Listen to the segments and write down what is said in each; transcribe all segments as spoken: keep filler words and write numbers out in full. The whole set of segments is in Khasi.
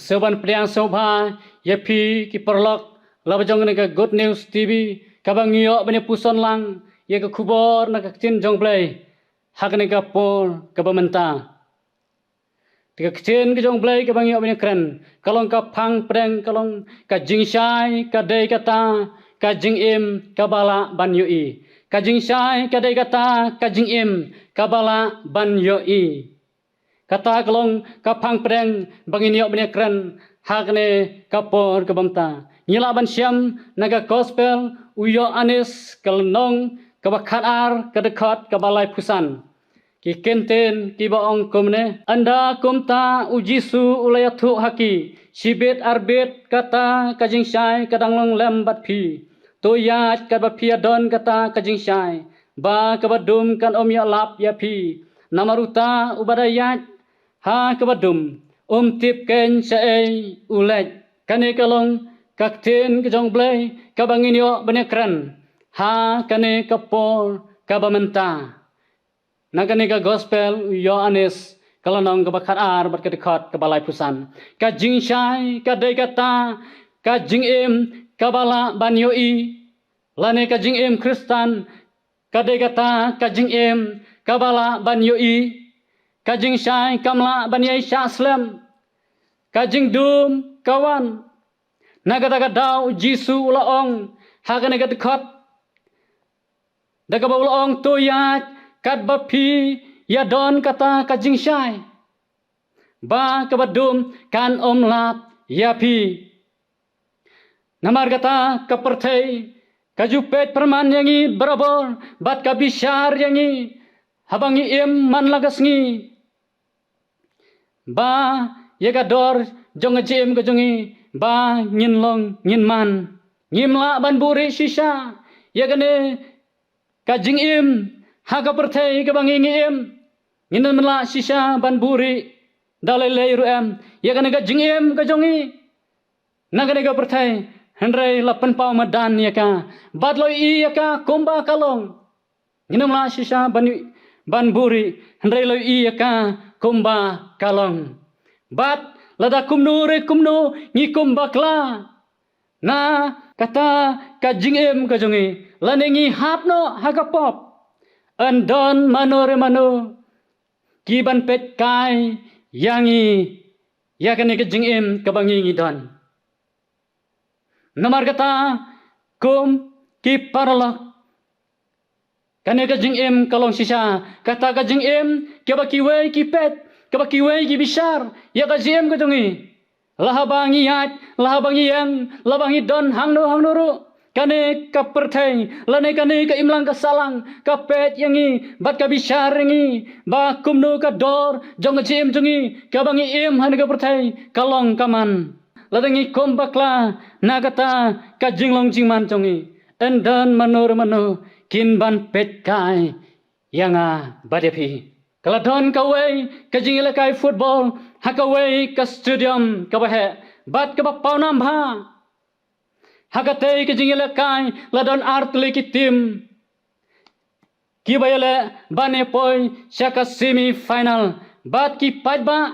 Sngewbha pdiang sngewbha ïa phi ki paralok lyngba jong kane ka Good News T V, kaba ngi ïoh ban ïa puson lang ïa ka khubor na ka ktien jong U Blei ha kane ka por kaba mynta. Te ka ktien ka jong U Blei kaba ngi ïoh ban ïa kren ka long ka phang pdeng, ka long: Ka jingshai ka dei kata ka jingim kaba lah ban ïohi. Ka jingshai ka dei kata ka jingim kaba lah ban ïohi. Kata ka long ka phang pdeng ba ngin ïoh ban ïa kren ha kane ka por kaba mynta. Ngi lah ban shem na ka Gospel u Ïoannis, ka lynnong kaba khatar, ka dkhot kaba laiphew san. Ki kyntien kiba ong kumne: Ynda kumta U Jisu u la ïathuh ha ki: Shibit arbit kata ka jingshai ka dang long lem bad phi. To ïaid katba phi ïadon kata ka jingshai, ba kaba dum kan ym ïalap ïa phi. Namar uta uba da ïaid ha kaba dum um tip keiñ shaei u leit. Kane ka long ka ktien ka jong U Blei kaba ngin ïoh ban ïa kren ha kane ka por kaba mynta. Na kane ka Gospel u Ïoannis, ka lynnong kaba khatar bad ka dkhot kaba laiphew san. Ka jingshai ka dei kata ka jingim kaba lah ban ïohi, lane ka jingim Khristan ka dei kata ka jingim kaba lah ban ïohi. Ka jingshai kam lah ban ïai shah slem. Ka jingdum ka wan. Na kata ka daw U Jisu u la ong ha kane ka dkhot, da kaba u la ong: To ïaid katba phi ïadon kata ka jingshai, ba kaba dum kan ym lap ïa phi. Namar kata ka pyrthei ka ju peit pyrman ïa ngi barabor bad ka bishar ïa ngi haba ngi im man la ka sngi. Ba ïa ka dor jong ka jingim ka jong ngi ba ngin long ngin man. Ngim lah ban buhrieh shisha ïa kane ka jingim ha ka pyrthei kaba ngi ngi im. Ngin ym lah shisha ban buhrieh da lei lei ruh em ïa kane ka jingim ka jong ngi na kane ka pyrthei. Hynrei la pynpaw madan ïa ka bad la ïohi ïa ka kumba ka long. Ngin ym lah shisha ban, ban buhrieh, hynrei la ïohi ïa ka kumba ka long. Bad lada kumno re kumno ngi kum bakla na kata ka jingim ka jong ngi, lane ngi hap noh ha ka pop, yn don mano re mano ki ban peit kai ïa ngi ïa kane ka jingim kaba ngi ngi don. Namar kata, kum ki paralok, kane ka jingim ka long shisha kata ka jingim kaba kiwei ki peit, kaba kiwei ki bishar ïa ka jingim ka jong ngi. La haba ngi ïaid, la haba ngi ïeng, la haba ngi don hangno hangno ruh, kane ka pyrthei lane kane ka imlang ka sahlang ka peit ïa ngi bad ka bishar ïa ngi ba kumno ka dor jong ka jingim jong ngi kaba ngi im ha kane ka pyrthei ka long ka man. Lada ngi kum bakla na kata ka jinglong jingman jong ngi, yn don mano re mano kin ban peit kai ïa nga bad ïa phi. Ka la don kawei ka jingïalehkai football ha kawei ka stadium kaba heh bad kaba pawnam bha. Ha katei ka jingïalehkai la don artylli ki team kiba ïaleh ban ïa poi sha ka semi final. Bad ki paidbah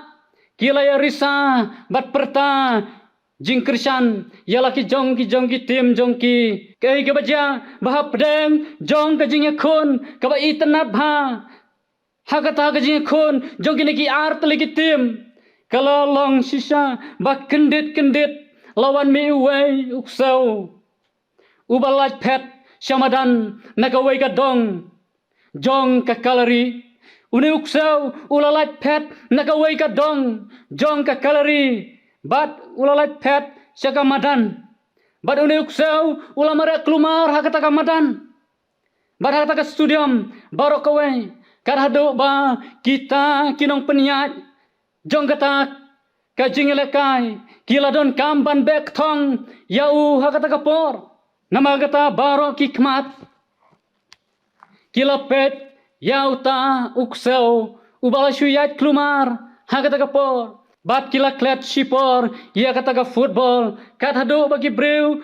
ki la ïa risa bad pyrta jingkyrshan ïa la ki jong ki jong ki team jong ki. Kaei kaba jia ba hapdeng jong ka jingïakhun kaba itynnad bha ha kata ka jingïakhun jong kine ki artylli ki team, ka la long shisha ba kyndit kyndit la wan mih uwei u ksew uba lait phet sha madan na kawei ka dong jong ka gallery. Une u ksew u la lait phet na kawei ka dong jong ka gallery bad u la lait phet sha ka madan. Bad une u ksew u la mareh klumar ha kata ka madan bad ha kata ka stadium baroh kawei, kat haduh ba kita ki nongpynïaid jong kata ka jingïalehkai ki la donkam ban beh kthong ïa u ha kata ka por. Namar kata baroh ki khmat ki la peit ïa uta u ksew uba la shu ïaid klumar ha kata ka por. Bad ki la klet shipor ïa kata ka football, kat haduh ba ki briew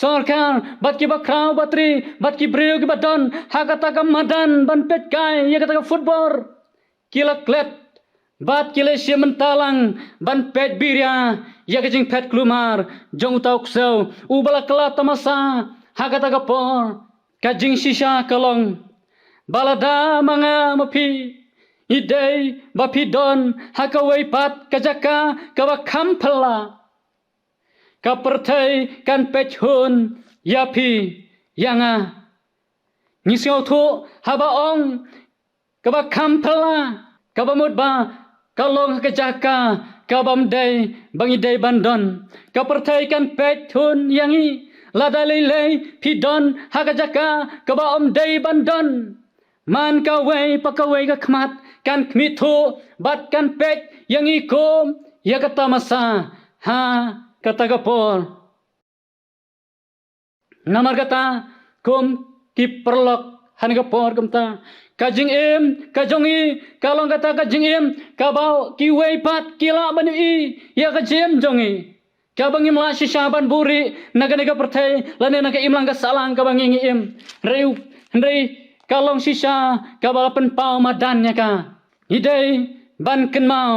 sorkar bad kiba khraw batri bad ki briew kiba don ha kata ka madan ban peit kai ïa kata ka football ki la klet Bad ki la shim bynta lang ban peit biria ïa ka jingphet kulmar jong uta u ksew uba la kylla tamasa ha kata ka por. Ka jingshisha ka long ba lada ma nga ma phi ngi dei ba phi don ha kawei pat ka jaka kaba kham phylla, ka pyrthei kan peit hun ïa phi ïa nga. Ngi sngewthuh haba ong kaba kham phylla, kaba mut ba ka long ha ka jaka kaba ym dei ba ngi dei ban don. Ka pyrthei kan peit hun ïa ngi lada lei lei phi don ha ka jaka kaba ym dei ban don. Man kawei pa kawei ka khmat kan khmih thuh bad kan peit ïa ngi kum ïa ka tamasa ha kata ka por. Namar kata, kum ki paralok, ha kane ka por kumta, ka jingim ka jong ngi ka long kata ka jingim kaba kiwei pat ki lah ban ïohi ïa ka jingim jong ngi. Kaba ngim lah shisha ban buhrieh na kane ka pyrthei lane na ka imlang ka sahlang kaba ngi ngi im. Hynrei, hynrei ka long shisha kaba la pynpaw madan ïa ka. Ngi dei ban kynmaw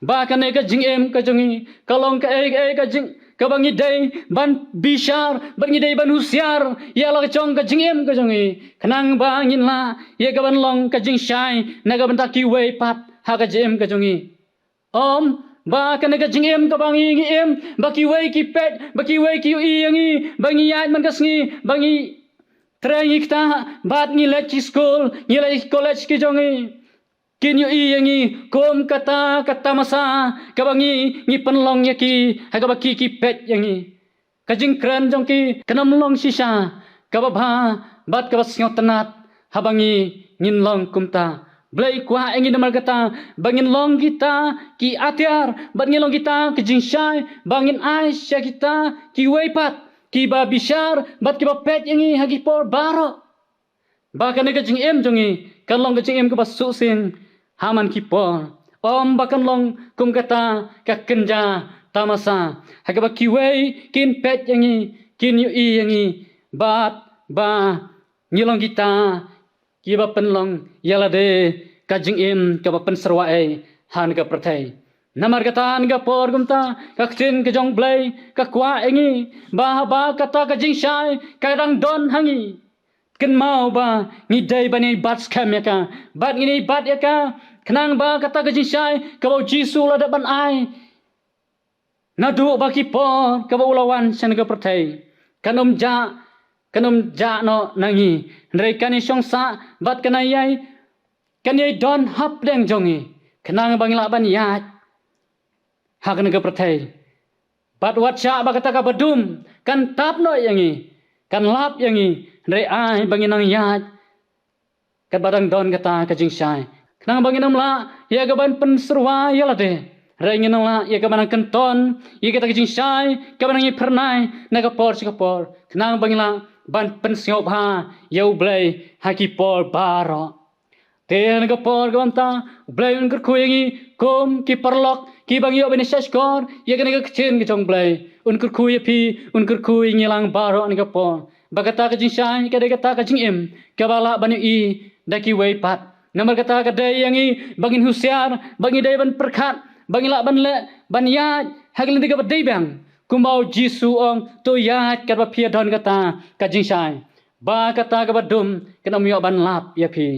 ba kane ka jingim ka jong ngi ka long kaei kaei ka jing kaba ngi dei ban bishar, ba ngi dei ban husiar ïa la ka jong ka jingim ka jong ngi, khnang ba ngin lah ïa ka ban long ka jingshai na ka bynta kiwei pat ha ka jingim ka jong ngi. Ym ba kane ka jingim kaba ngi ngi im, ba kiwei ki peit, ba kiwei ki ïohi ïa ngi, ba ngi ïaid man ka sngi, ba ngi trei ngi ktah, bad ngi leit ki skul, ngi leit ki college ki jong ngi, kin ïohi ïa ngi kum kata ka tamasa kaba ngi ngi pynlong ïa ki, ha kaba ki ki peit ïa ngi. Ka jingkren jong ki kan ym long shisha kaba bha bad kaba sngewtynnad haba ngi ngin long kumta. Blei kwah ïa ngi namar kata ba ngin long kita ki atiar, bad ngin long kita ki jingshai, ba ngin ai sha kita kiwei pat kiba bishar bad kiba peit ïa ngi ha ki por baroh. Ba kane ka jingim jong ngi kan long ka jingim kaba suk sing ha man ki por. Ym ba kan long kum kata ka kynja tamasa ha kaba kiwei kin peit ïa ngi, kin ïohi ïa ngi, bad ba ngi long kita kiba pynlong ïa lade ka jingim kaba pynsyrwa ei ha kane ka pyrthei. Namar kata ha kane ka por kumta ka ktien ka jong Blei ka kwah ïa ngi ba haba kata ka jingshai ka dang don ha ngi, kynmaw ba ngi dei ban ïai bat skhem ïa ka, bad ngin ïai bat ïa ka, khnang ba kata ka jingshai kaba U Jisu u la dep ban ai naduh ba ki por kaba u la wan sha kane ka pyrthei kan ym jah, kan ym jah noh na ngi, hynrei kan ïai shong sah bad kan ïai, kan ïai don hapdeng jong ngi, khnang ba ngi lah ban ïaid ha kane ka pyrthei. Bad wat shah ba kata kaba dum kan tap noh ïa ngi, kan lap ïa ngi, hynrei ai ba ngin nang ïaid katba dang don kata ka jingshai, khnang ba ngin ym lah ïa ka ban pynsyrwa ïa lade, hynrei ngin nang lah ïa ka ban nang kynton ïa kata ka jingshai kaba nang ïa phyrnai na ka por sha ka por, khnang ba ngin lah ban pynsngewbha ïa U Blei ha ki por baroh. Te ha kane ka por kaba mynta U Blei un kyrkhu ïa ngi kum ki paralok kiba ngi ïoh ban ïa shahshkor ïa kane ka ktien ka jong U Blei. Un kyrkhu ïa phi, un kyrkhu ïa ngi lang baroh ha kane ka por ba kata ka jingshai ka dei kata ka jingim kaba lah ban ïohi da kiwei pat. Namar kata ka dei ïa ngi ba ngin husiar, ba ngi dei ban pyrkhat, ba ngi lah ban leh, ban ïaid ha ka lynti kaba dei biang, kumba U Jisu u ong, to ïaid katba phi ïa don kata ka jingshai, ba kata kaba dum kan ym ïoh ban lap ïa phi.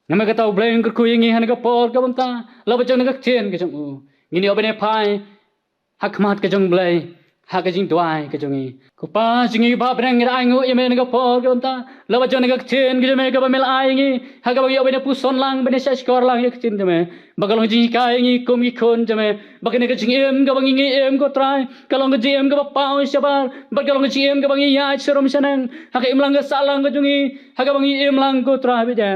Namar kata U Blei un kyrkhu ïa ngi ha kane ka por kaba mynta, lyngba jong kane ka ktien ka jong u ngin ïoh ban ïa phai ha khmat ka jong U Blei ha ka jingduwai ka jong ngi. Ko Pa jong ngi ba ha bneng, ngi ainguh ïa me ha kane ka por kaba mynta lyngba jong kane ka ktien ka jong me kaba me la ai ïa ngi, ha kaba ngi ïoh ban ïa puson lang, ban ïa shahshkor lang ïa ka ktien jong me, ba ka long ka jinghikai ïa ngi kum ki khun jong me, ba kane ka jingim kaba ngi ngi im, ko Trai, ka long ka jingim kaba paw shabar, ba ka long ka jingim kaba ngi ïaid sharum shaneng ha ka imlang ka sahlang ka jong ngi, ha kaba ngi im lang, ko Trai, bad ïa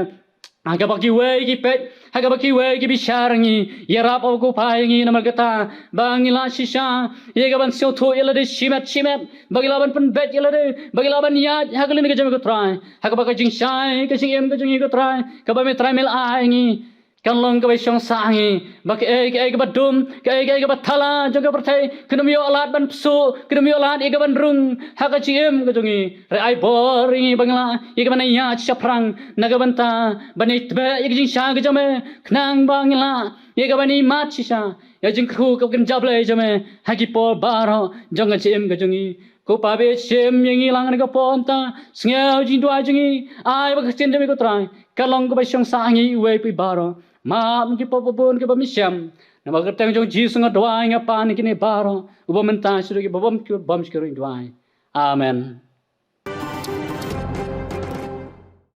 ha kaba kiwei ki peit, ha kaba kiwei ki bishar ïa ngi, ïarap, ko Pa, ïa ngi namar kata ba ngin lah shisha ïa ka ban sngewthuh ïa lade shimet shimet, ba ngin lah ban pynbeit ïa lade, ba ngin lah ban ïaid ha ka lynti ka jong me, ko Trai, ha kaba ka jingshai ka jingim ka jong ngi, ko Trai, kaba me Trai me la ai ïa ngi, Kan long kaba shong sah ha ngi ba kaei kaei kaba dum, kaei kaei kaba thala jong ka pyrthei kan ym ïoh lad ban pynsuh, kan ym ïoh lad ïa ka ban rung ha ka jingim ka jong ngi. Hynrei ai bor ïa ngi ba ngin lah ïa ka ban ïaid shaphrang na ka bynta ban ïatbeh ïa ka jingshai ka jong me, khnang ba ngin lah ïa ka ban ïamad shisha ïa ka jingkyrkhu kaba kynja Blei jong me ha ki por baroh jong ka jingim ka jong ngi. Ko Pa, ba shim ïa ngi lang na ka por mynta, sngew jingduwai jong ngi, ai ba ka ktien jong me, ko Trai, kan long kaba shong sah ha ngi iwei pa iwei baroh. Map ïa ki pop ba bun kiba ym shem. Namar ka kyrteng jong U Jisu nga duwai, nga pan ïa kine baroh, uba mynta shaduh kiba bym, bym shakri, duwai. Amen.